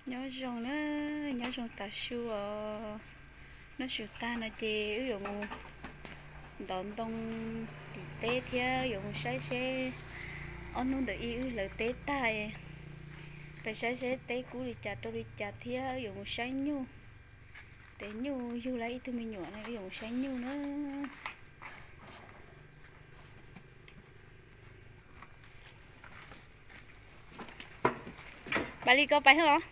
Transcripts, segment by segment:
Nyob zoo na, nyob zoo tav su os. Noj su tag no ces wb yuav mus ntov ntoo tim teb thiab yuav mus saib seb ob hnub ntawm ib wb hlawv teb tag, peb saib seb teb kub li cas rau li cas thiab wb yuav mus saib nyuj. Tes nyuj yug lawm ib tug me nyuam no wb yuav mus saib nyuj na. Pais li ko pais os.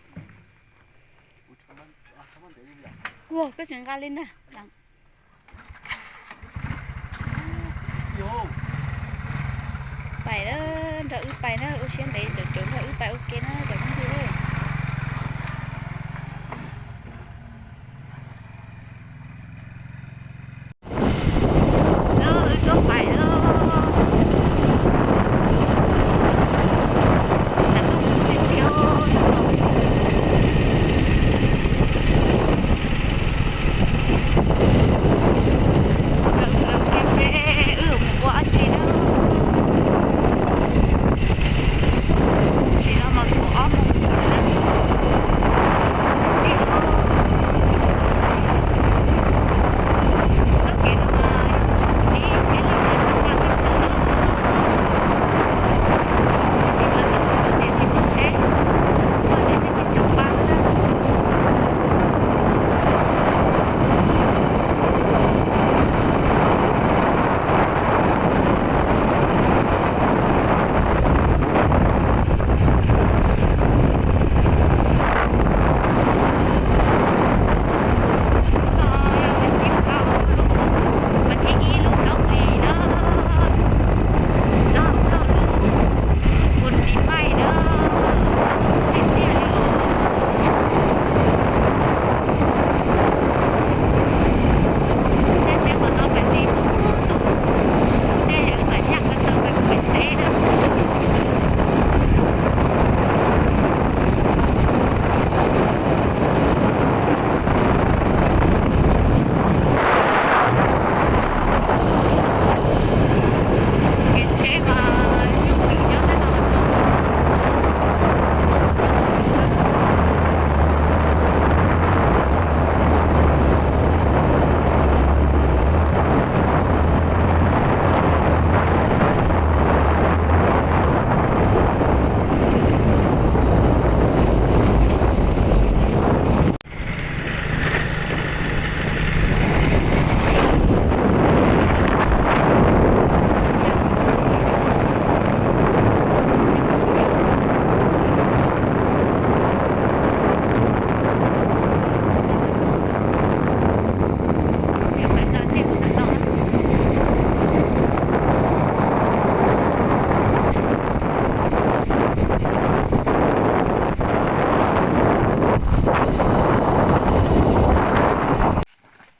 Ua koj tsis nqa li ntag. Pais na, nrog wb pais na, ua siab ntev caum caum nrog wb pais ua ke na cov phooj ywg.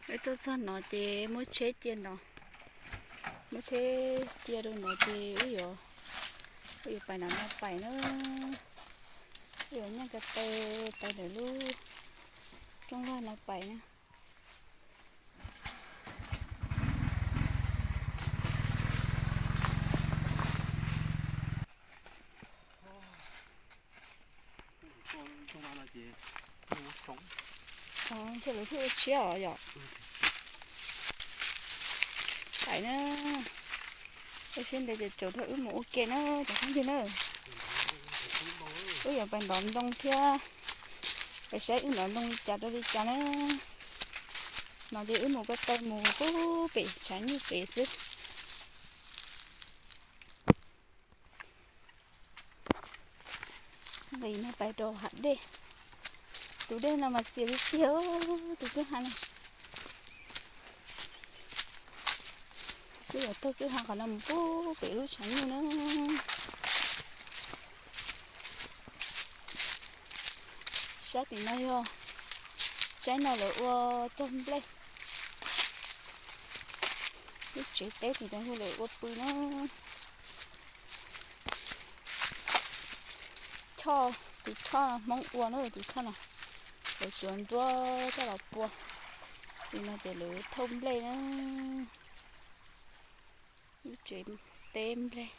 Wb tuaj txog no ces muab tsheb cia no, muab tsheb cia rau no ces wb yuav, wb yuav pais nram no pais na, wb yuav nyeej ko taw pais ntawm lub rooj vag no pais na. Ntshe lawv thiaj ua tshiab os yom. Pais na, ua siab ntev ces caum rau wb mus ua ke na cov phooj ywg na. Wb yuav pais ntov ntoo thiab pais saib wb ntov ntoo li cas rau li cas na. No ces wb mus ko taw mus pub pem tshav nyuj pem xwb. Nqis no pais rau hav dej. Tus dej no mas txias tiag tiag, tus kwj ha no. Wb yuav taug kwj ha qhov no mus pub pem lub tshav nyuj na. Sab tim no yog tsaib no lawv ua tog nplej. Lub tsev teb tim no yog lawv ua pw na. Choj, tus choj Hmoob ua na, tus choj no lawv tsuav nruab coj los pua. Tim no ces lawv thauj nplej na. Lub tsev teb nplej.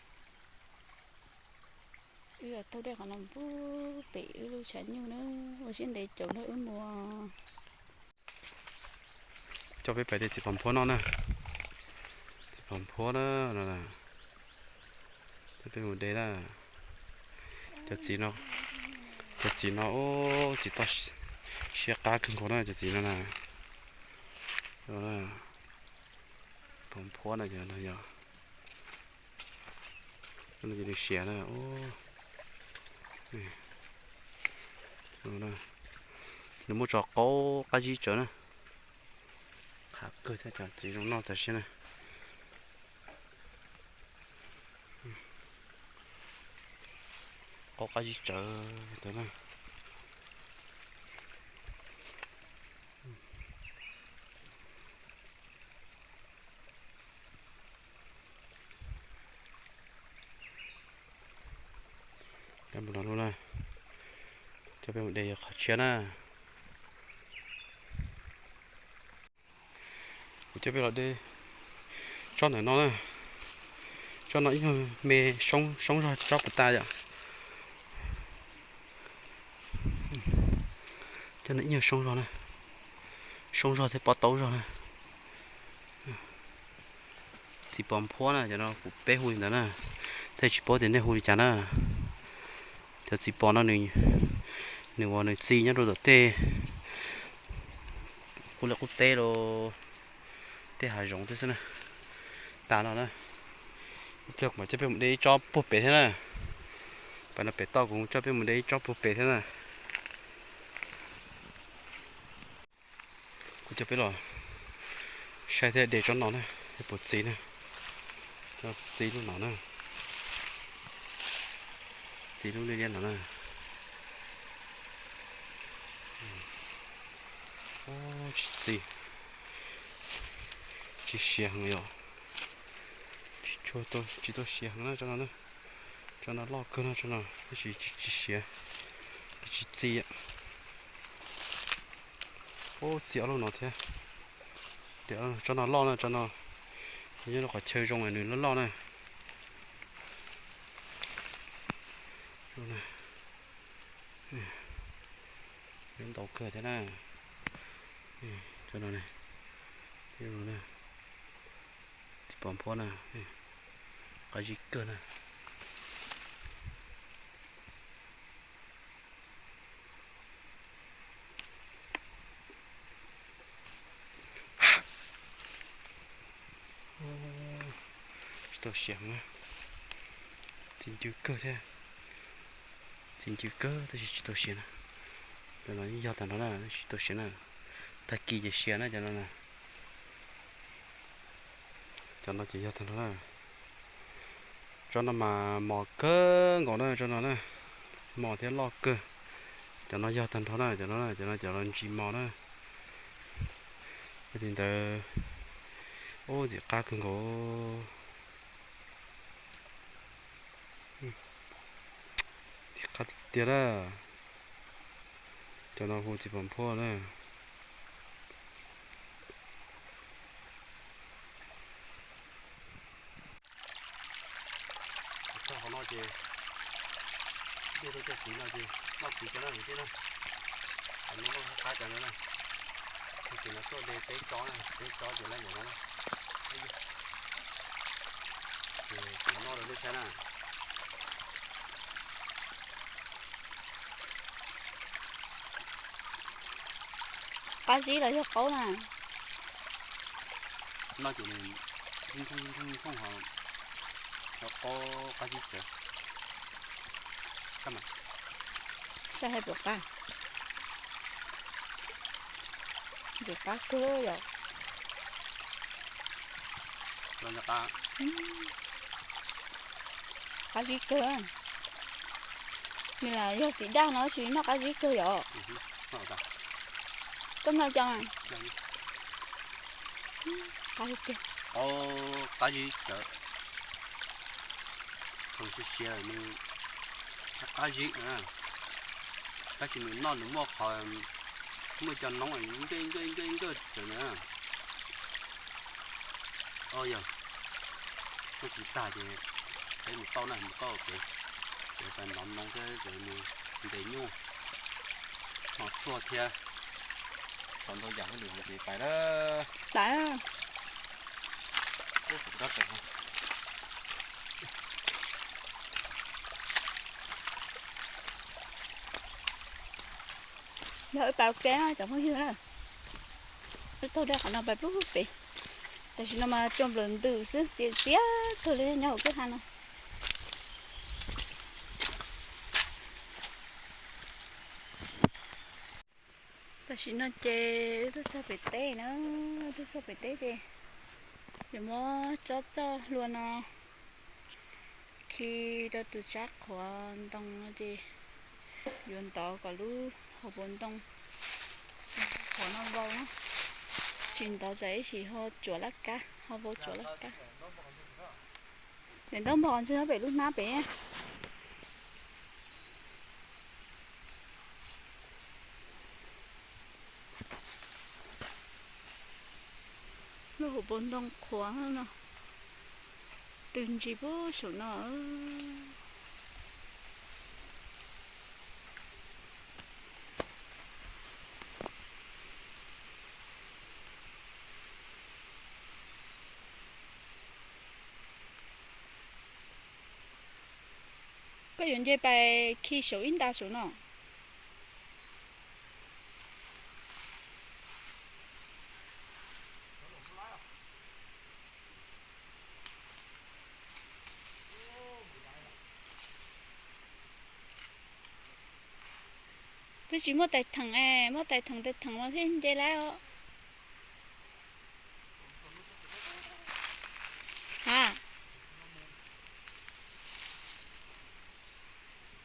Wb taug dej qhov no pub pem wb lub tshav nyuj na, ua siab ntev caum nrog wb mus. Coj peb pais de txiv pos nphuab noj na. Txiv pos nphuab na, no na. Coj peb mus de na. Cov txiv no, cov txiv no, txiv toj siab qab kawg nkaus na, cov txiv no na. Pos nphuab na, yog no yog. Nws siav na. Nws muaj tso qaub qab zib tsawv na. Qab kawg thiab, cov txiv zoo noj tas siab na. Qaub qab zib tsawv ntawd na. Coj peb mus de qhov tshiab na. Kuv coj peb los de tsob ntawm no na. Tsob no ib nyuag me, soob zog tsob puas tas yom. Cov no ib nyuag soob zog na, soob zog thiab pob taub zog na. Txiv pos nphuab na, cov no kuv peb hu li ntawd na, thiaj tsis paub tias nej hu li cas na. Cov txiv pos no nws, nws uas nws txi nyob rau tom tej qub liaj qub teb los tej hav zoov tej xwb na. Tas no na, ib pliag kuv mam coj peb mus de ib tsob puag pem thiab na. Pab no pem toj kuv coj peb mus de ib tsob puag pem thiab na. Kuv coj peb los saib thiab de tsob no na, puas txi na. Txi lub no na, txi lub liab liab no na. Tsis txi, tsis siav heev yom. Tsis tshua, tsis tau siav heev na tsob no na. Tsob no loj kawg no, tsob no tab sis tsis siav, tsis txi. Ub, txi ob lub no thiab. Tsob no loj na, tsob no nyob rau qhov chaw zoo nws loj loj na. Ntau kawg thiab na. Tsob no, txiv pos nphuab na, qab zib kawg na. Tsis tau siav na. Txi ncw kawg thiab. Txi ncw kawg tab sis tsis tau siav na. Cov no yog tag nrho na, tsis tau siav na. Tag kis ces siav na cov no na. Cov no ces yog tag nrho na. Tsob no mas mos kawg nkaus na, tsob no na. Mos thiab loj kawg. Cov no yog tag nrho na, cov no, cov no cov los ntsis mos na. Yog li ntawd, ub, ntxim qab kawg nkaus. Ntxim qab tiag tiag na. Cov no hu txiv pos nphuab na. Txog qhov no ces, dej tuaj cog txiv no ces noj txiv cov no kwv tij na. Qhov no noj qab cov no na. Tag kis no tuaj de peb tsob na, peb tsob ces lawv mus no na. Ces kuv noj rau nej saib na. Qab zib los yog qaub na? No ces nws nthooj nthooj nthooj ho qaub qab zib tawv. Saib puas qab, puas qab kawg yom. Qab zib kawg. Nws lam yog txiv daj no tsis noj qab zib kawg yom. Koj noj cov, qab zib kawg. Qab zib tawv. Thaum siav siav nws qab zib na, tab sis nws noj nws muaj qhov, muaj cov noob nkaj nkaj nkaj nkaj tawm na. Yog, noj tsis tag ces peb mus tauj na, mus tauj pem. Ces pais nov moo thiab ces mus ntes nyuj, hno tshuaj thiab, tau ntau yam hauj lwm ces pais lawm. Yog wb pais ua ke cov phooj ywg na, wb taug dej qhov no pais pub pem. Tam sim no mas tsua nplawm ntws xwb, txias txias kawg li nyob hauv kwj ha no. Tam sim no ces wb twb txog pem teb na, wb twb txog pem teb ces yuav muab tsob txoj hlua no khi rau tus tsab qhuav ntoo no ces yuav ntov kom lub hauv paus ntoo qhuav no vau na. Tsis ntov tsam ib sim ho tsuav laj kab, ho vau tsuav laj kab. Daim ntaub npog ntshe nyob pem lub hnab pem. Lub hauv paus ntoo qhuav no, tws ntsis puag saum no. Koj yuav nce pais khi saum ib nta saum no. Twb tsis muaj tais theem es, muaj tais theem tais theem mas thiaj nce laib os. Ha,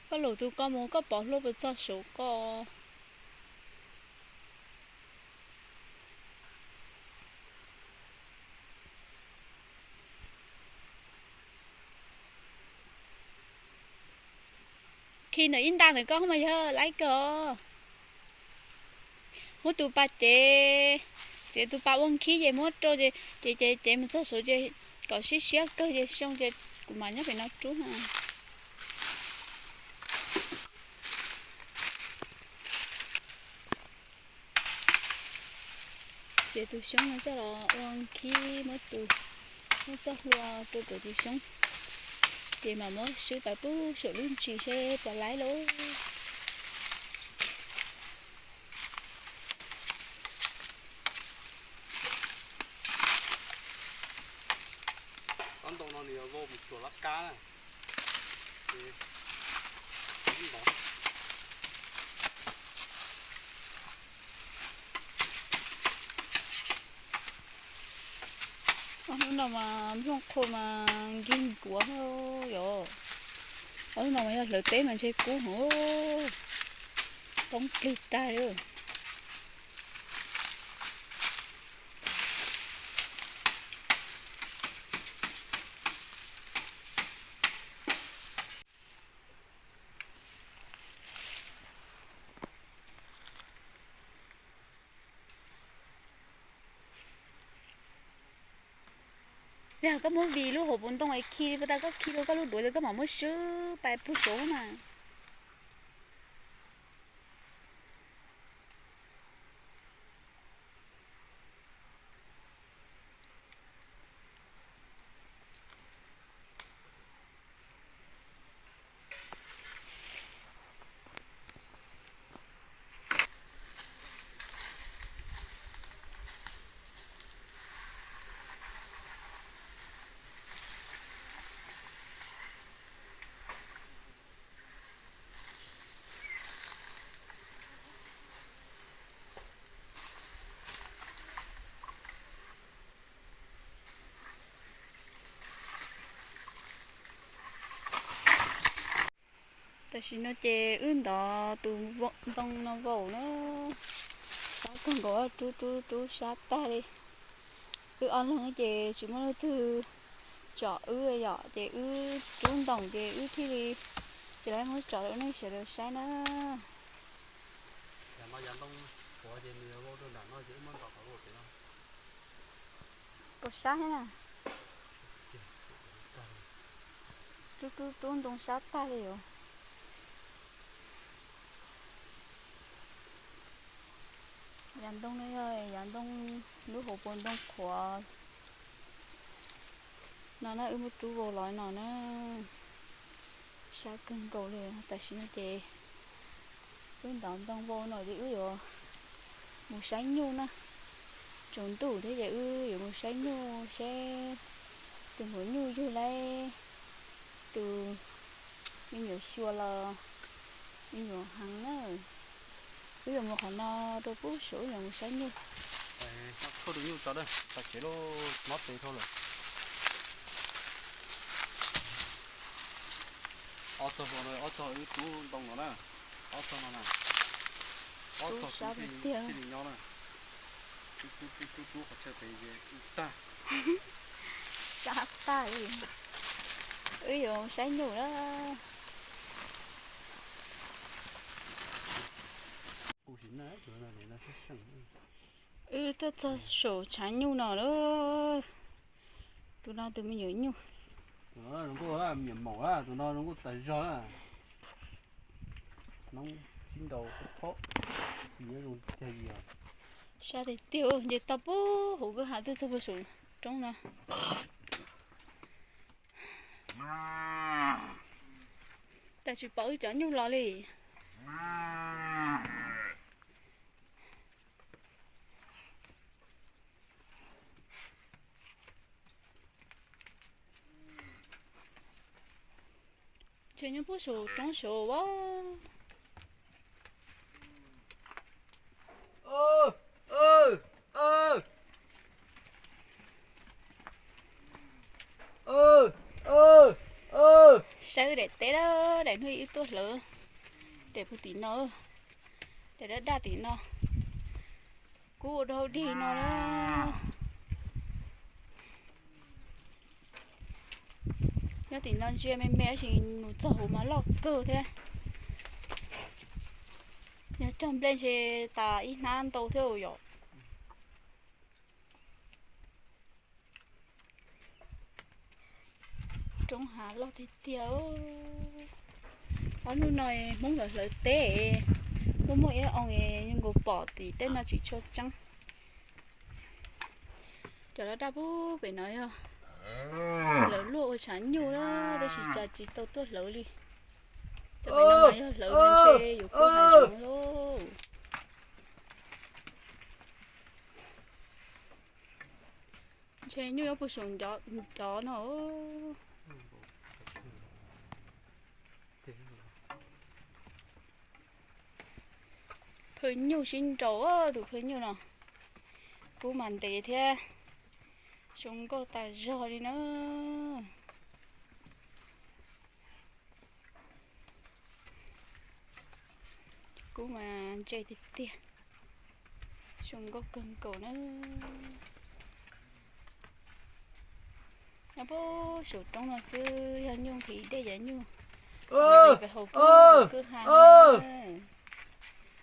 koj lus tus koj mus koj pov hlua puas txog saum koj. Khi ntawm ib nta ntawm koj mas yog laib kawg os. Muab tus pas cev, txiav tus pas ua nkhib ces muab rau ces cev cev cev mus txog saud ces kom siab siab kawg ces xyoo ces kuv mam nyob pem no rub na. Txiav tus xyoob no coj los ua nkhib, muab tus, muab txoj hlua rau tom tus xyoob, ces mam muab swb pais pub saum lub ntsis seb puas laib lauj. Tsob ntoo no nws yuav vau mus tsuam laj kab na. Ob hnub no mas nplooj qhuav mas nkig nkuav yom. Ob hnub no mas yog hlawv teb mas ntshe kub hov, poob plig tag li. Yog koj muab vij lub hauv paus ntoo es khi li puas tas, koj khi rau koj lub duav ces koj mam muab swb pais pug saud mas. Tam sim no ces wb ntov tus ntoo no vau na, sab kawg nkaus, rub rub rub sab tag li. Wb ob leeg ces tsis muaj leej twg tsom wb yom, ces wb rub ntoos ces wb thiaj li, ces lawv muab tsom rau nej sawv daws saib na. Puas sab thiab na? Rub rub rub ntoo sab tag li os. Yav ntoo no yog yav ntoo lub hauv paus ntoo qhuav no na, wb muab rub vau los no na. Sab kawg nkaus li. Tam sim no ces wb ntov ntoo vau no ces wb yuav mus saib nyuj na. Tsaus ntuj thiab ces wb yuav mus saib nyuj seb tus maum nyuj yug laib tus me nyuam xyuas los me nyuam heev na. Wb yuav mus qhov no rau pub saum, wb yuav mus saib nyuj. Tshuaj rau nyuj tso da, tso tsev lub mob tes dhau lawm. Ob txog, ob txog wb rub ntoo no na, ob txog no na, ob txog thiaj li nyob na. Rub rub rub rub rub qhov chaw pem ces tag. Sab tag li. Wb yuav saib nyuj na. Wb tuaj txog saum tshav nyuj no lawm. Tus no tus me nyuam nyuj. Tus no zoo nkauj, me nyuam maum, tus no zoo nkauj tas zog na. Noob sib nraus phob, nyob zoo tiag tiag. Sab tiag tiag, nce toj pub hauv kwj ha tuaj txog puag saum roob no. Cas tsis pom wb cov nyuj los li. Ntshe nyob pub saum roob saud as. Saib daim teb lawm, daim hnub ib wb tuaj hlawv. Daim puag tim no, daim daj daj tim no. Kub ua rau hauv dig no na. Nyob tim no ntsia me me tab sis mus txog hauv mas loj kawg thiab. Yog cog nplej ntshe tas ib hnab ntau thiab yom. Roob hav loj tiag tiag. Ob hnub no Hmoob hlawv hlawv teb, muaj muaj ib oo zoo nkaus pom tim tej no tsis tshua tseeb. Cov daj daj pub pem no yog lawv luaj ua tshav nyuj na, tab sis cas tsis tau tuaj hlawv li. Cov pem no mas yog hlawv mas ntshe yuav kub hav zoov lauj. Ntshe nyuj nyob puag saum cov no. Phawj nyuj sib nraus, tus phawj nyuj no kub mas ntev thiab zoo nkauj tas zog li na. Kub mas ntse tiag tiag, zoo nkauj kawg nkaus na. Nyob puag saum roob no xwb, yog nyuj nqhis dej ces nyuj pem hauv kwj ha.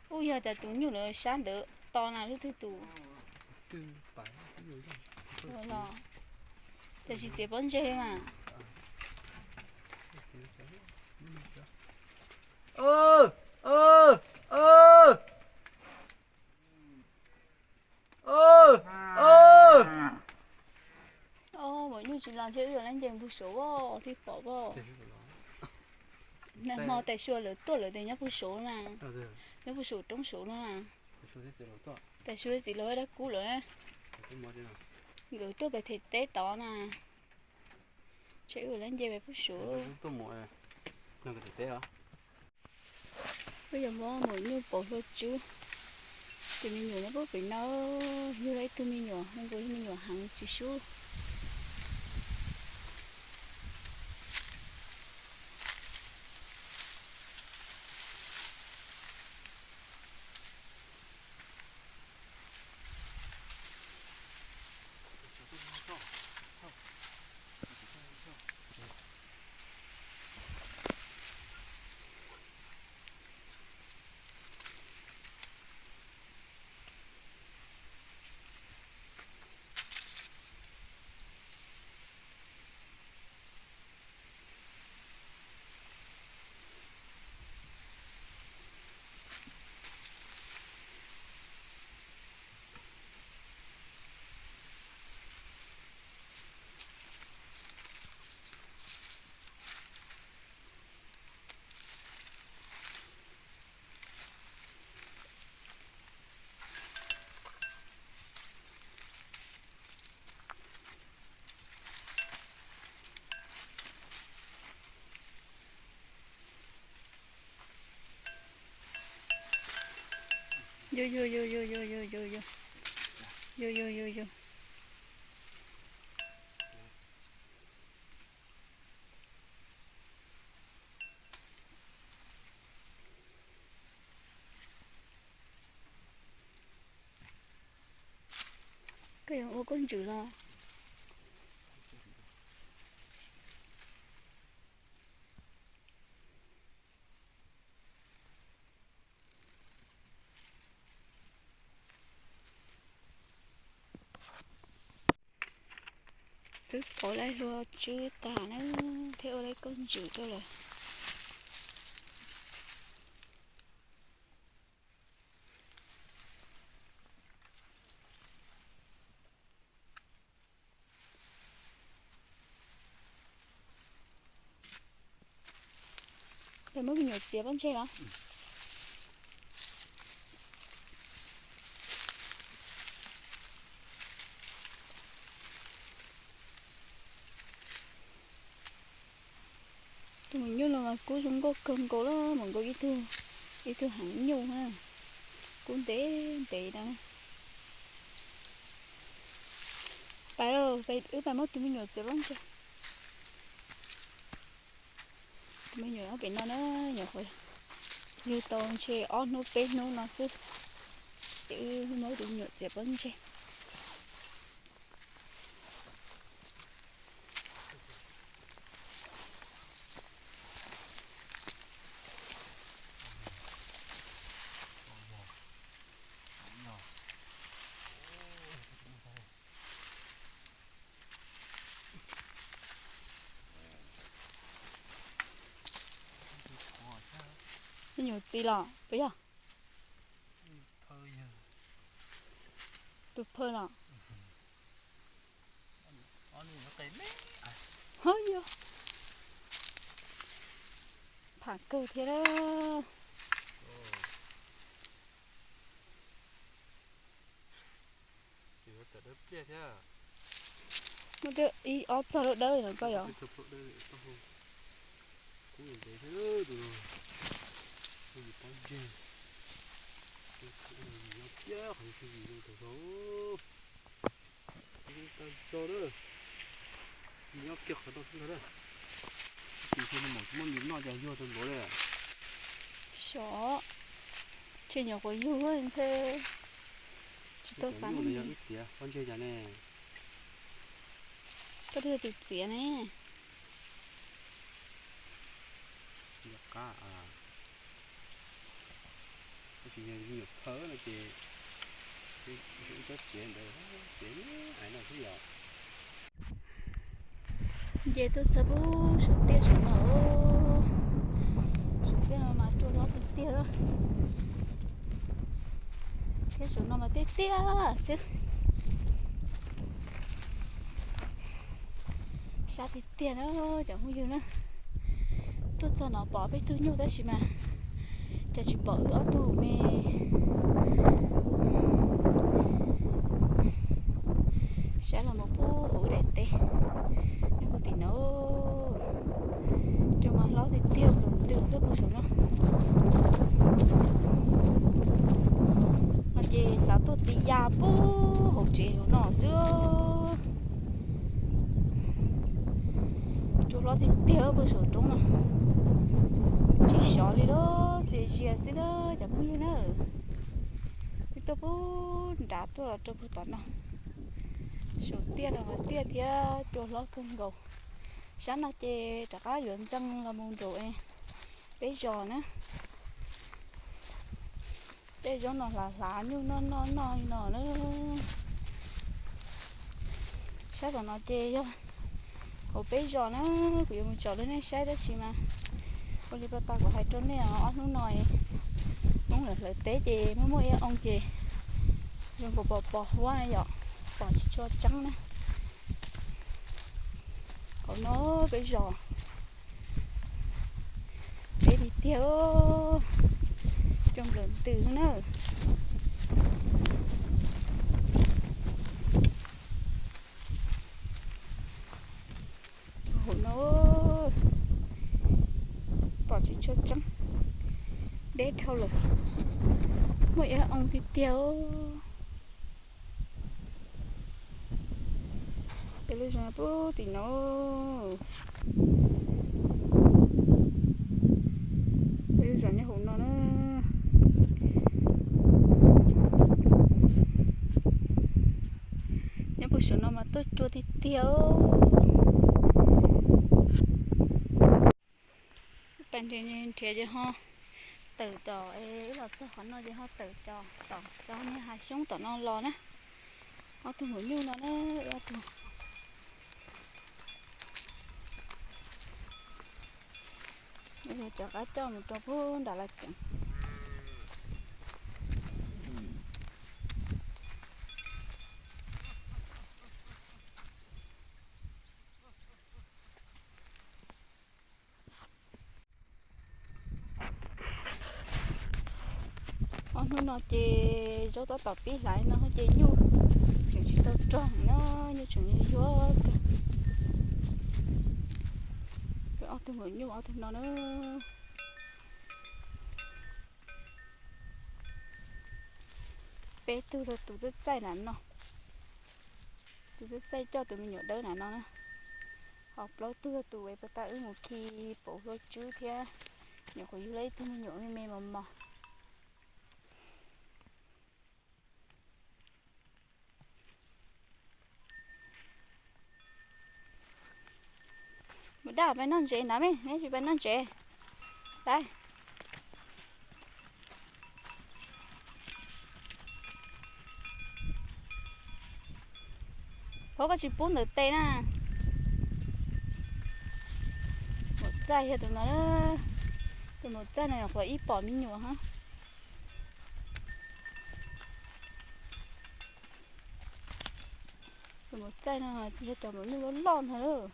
Ub, yog tias tus nyuj ntawd sab ntawd to na lub twg tus los, tiam sis txiav pob ntseg li mas. Ob, maum nyuj tsis los ntshe wb yuav lab nce puag saud thiaj pom pob. Nag hmo tais sua lawv tuaj lawv tias nyob puag saud na, nyob puag saum roob saud na. Tais sua txiv laus dab kub lawm, nkawd tuaj pem them teb tod na. Ntshe wb yuav lab nce pem puag saud. Wb yuav muab maum nyuj pauv hlua tswb. Tus me nyuam nyob puag pem no, yug los ib tug me nyuam, zoo nkaus yog me nyuam heev tsis sub. Yug yug yug yug yug yug yug yug yug yug yug yug. Koj yuav ua koj ntswm los? Twb pauv lawv hlua tswb tas na, thiab ua lawv koj ntswm tuaj lawm. Lawv muab me nyuam txiav pob ntseg los? Tus me nyuam no mas kub zoo nkauj kawg nkaus li, mas nkaus ib tug, ib tug heev nyuj na, kub ntev ntev na. Pais, wb pais muab tus me nyuam txiav pob ntseg. Tus me nyuam nyob pem no na, nyuam qhuav yug tau ntshe ob hnub peb hnub no xwb, ces wb muab tus me nyuam txiav pob ntseg. Me nyuam txiv los puas yog? Tus phawj los? Ho yog. Pham kawg thiab. Muaj ib ob txog lub dawb no koj yog? Nyob kiag qhov no xwb ntag. Xyov, ntshe nyuam qhuav yug ntshe tsis tau xav ne. Wb txiav pob ntseg cas ne? Koj twb yog tus txiav ne. Yog qab, tab sis yog me nyuam phawj no ces wb txiav ntawd txiav ib no xwb yom. Nce tuaj txog pub saum tiaj saum no, saum tiaj no mas cua hlob tiag tiag, thiab saum no mas tiaj tiaj xwb. Sab tiag tiag na cov phooj ywg na. Tuaj txog no pom peb tug nyuj tab sis mas cas tsis pom wb ob tug me. Saib los mus pub hauv daim teb, nyob puag tim no. Cua mas hlob tiag tiag, nplawm ntws xwb puag saum no. No ces xav tuaj tiv ya pub hauv tsev no xwb. Cua hlob tiag tiag puag saum roob no, tsis sov li lawm, txias zias xwb na cov phooj ywg na. Wb tuaj pub nrad tuaj los rau puag tom no, saum tiaj no mas tiaj thiab cua hlob kawg nkaus. Sab no ces rov qab yuav ntxeev los mus nraum peb zos na. Tej zaub no hlav hlav nyuj noj noj noj li no na. Sab tom no ces yog hauv peb zos na, kuv yuav mus tsom rau nej saib tab sis mas ua li pas tas kuv hais rau nej os, ob hnub no Hmoob lawv hlawv teb ces muaj muaj ib oo ces zoo nkaus pos pos huab na yom, pom tsis tshua tseeb na. Hauv no peb zos deb tiag tiag, cua nplawm ntws na. Hauv no pom tsis tshua tseeb, deb dhau lawm. Muaj ib oo tiag tiag. Peb lub zos puag tim no. Peb lub zos nyob hauv no na. Nyob puag saum no mas tuaj cua tiag tiag. Pas nrhiav ces ho tawm tom, los txog qhov no ces ho tawm tom, tom cov niag hav xyoob tom no los na. Ob tug maum nyuj no na, ob tug. Cov qab coj mus rau puag nram laj ceev. Ob hnub no ces zaub tab tom pib hlais no ces nyuj tseem tsis tau rog na, nyuj tseem yuag kawg. Ob tug maum nyuj ob tug no na. Peb tug rau tus txaij txaij na no. Tus txaij txaij coj tus me nyuam dawb na no na. Ho plaub tug tus uas puag ta wb mus khi pauv hlua tswb thiab, nyuam qhuav yug lawm ib tug me nyuam me me mos mos. Mus dab peb noj ntsev na me, neb tsis peb noj ntsev. Dab. Pab koj tsis pub ntawm tes na. Maum txaij yog tus no, tus maum txaij no nyuam qhuav ib pom me nyuam hab. Tus maum txaij no yog cov maum nyuj loj loj ntag lawm.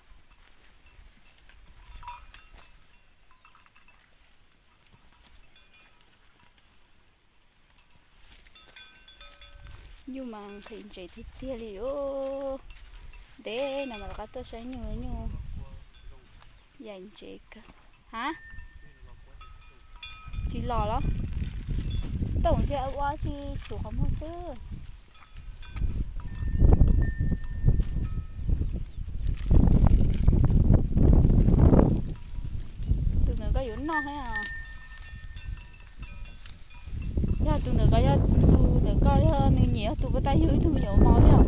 Nyuj mas nqhis ntsev tiag tiag li os. Ntev no mas rov qab tuaj saib nyuj, nyuj yaim ntsev kawg. Hab? Tsis los los? Tooj thiab ua tsis tsum qhov muag xwb. Tus ntawm koj yuav noj thiab. Yog tus ntawm koj, yog tus ntawm koj yog nws nyiam, yog tus puag ta yug ib tug me nyuam mos li os.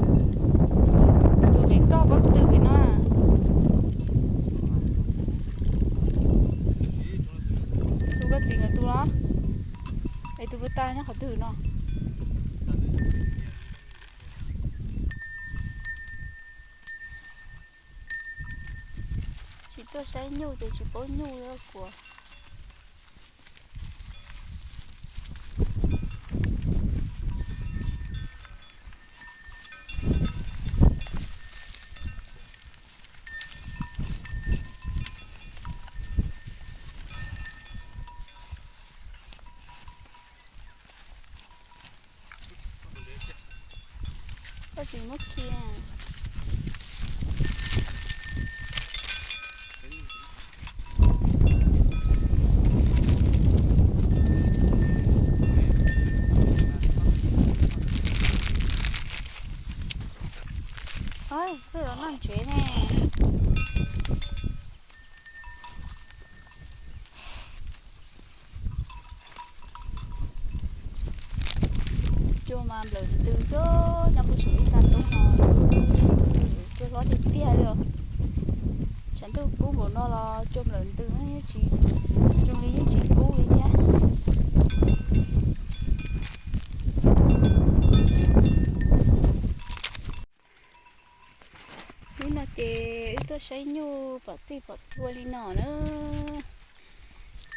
Tus pem koj pob tw pem no. Tus koj txiv ntawd tus los? Es tus puag ta nyob qhov twg no? Tsis tuaj saib nyuj ces tsis paub nyuj kuas. Koj tsis muab khi. Ov, twb los noj ntsev ne. Cua mas nplawm ntws xwb, nyob puag saum ib tag roob no, cua hlob tiag tiag li os. Tshav ntuj kub npaum no los cua nplawm ntws, yeej tsis, zoo li yeej tsis kub li thiab. Hnub no ces wb tuaj saib nyuj pom txij pom txhua li no na.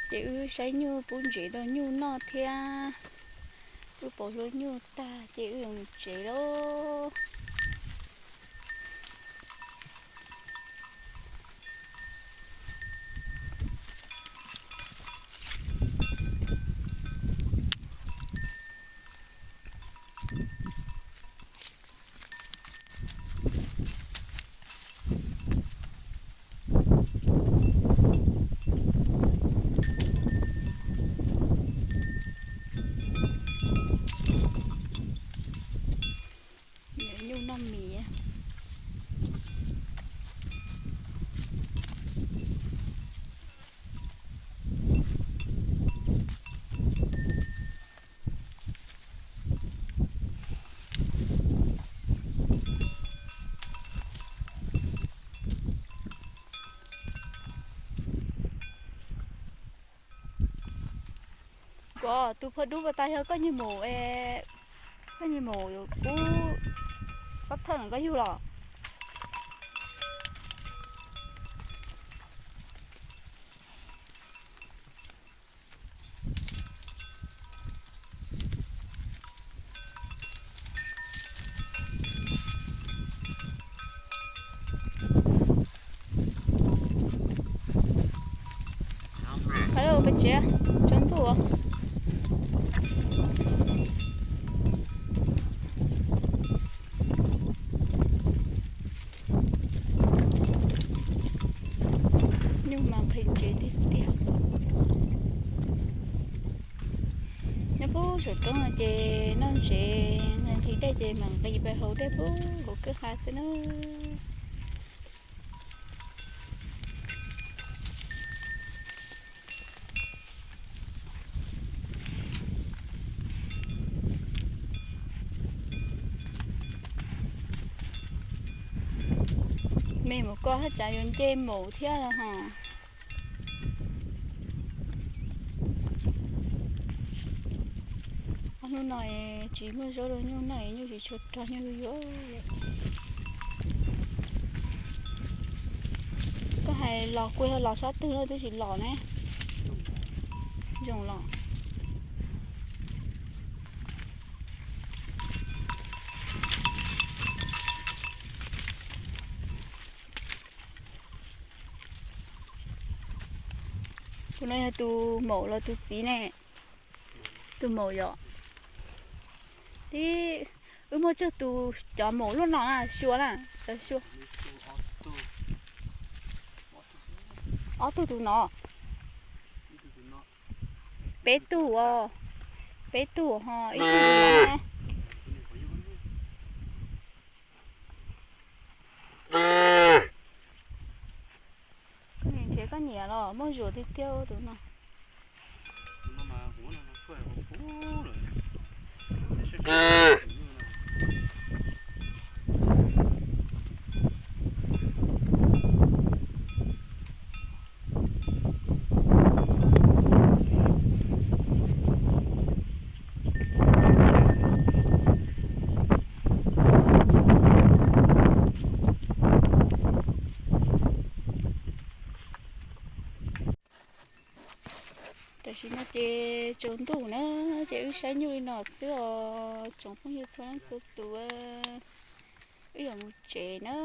Ces wb saib nyuj pub ntsev rau nyuj noj thiab, wb pauv hlua nyuj tag ces wb yuav mus tsev lauj. Nyuj noj mis. Kuv tus phaj dub pas tas yog koj nyiag mus, koj nyiag mus kub pab thawj koj yug los. Qhov pes tsev tsaus ntuj. Nyuj mas nqhis ntsev tiag tiag. Nyob puag saum roob no ces noj ntsev nqhis dej ces mam nqis pais haus dej puag hauv kwj ha xwb na. Me mus koj haj tseem yuav nce mus thiab los ho. Ob hnub no tsis muaj zaub rau nyuj noj, nyuj tsis tshua rog, nyuj yuag yuag. Koj hais los kuj yog los sab twg los twb tsis los ne. Zoo los. Tus no yog tus maum los tus txiv ne? Tus maum yom. Tib, wb muaj tsawg tus cov maum luaj no na, xyuas na, xyuas. Ob tug tus no. Peb tug os. Peb tug ho ib tug tus no. Koj niam nrhiav koj niam los muaj zuas tiag tiag tus no. Tam sim no ces tsaus ntuj na, ces wb saib nyuj li no xwb os tsoom phooj ywg txhua leej txhua tus. Wb yuav mus tsev na.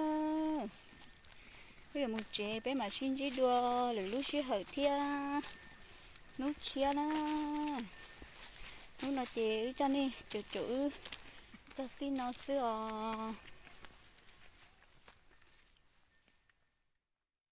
Wb yuav mus tsev, peb mam sib ntsib dua lwm lub sij hawm thiab hnub tshiab na. Hnub no ces wb coj nej caum caum wb txog txij no xwb os.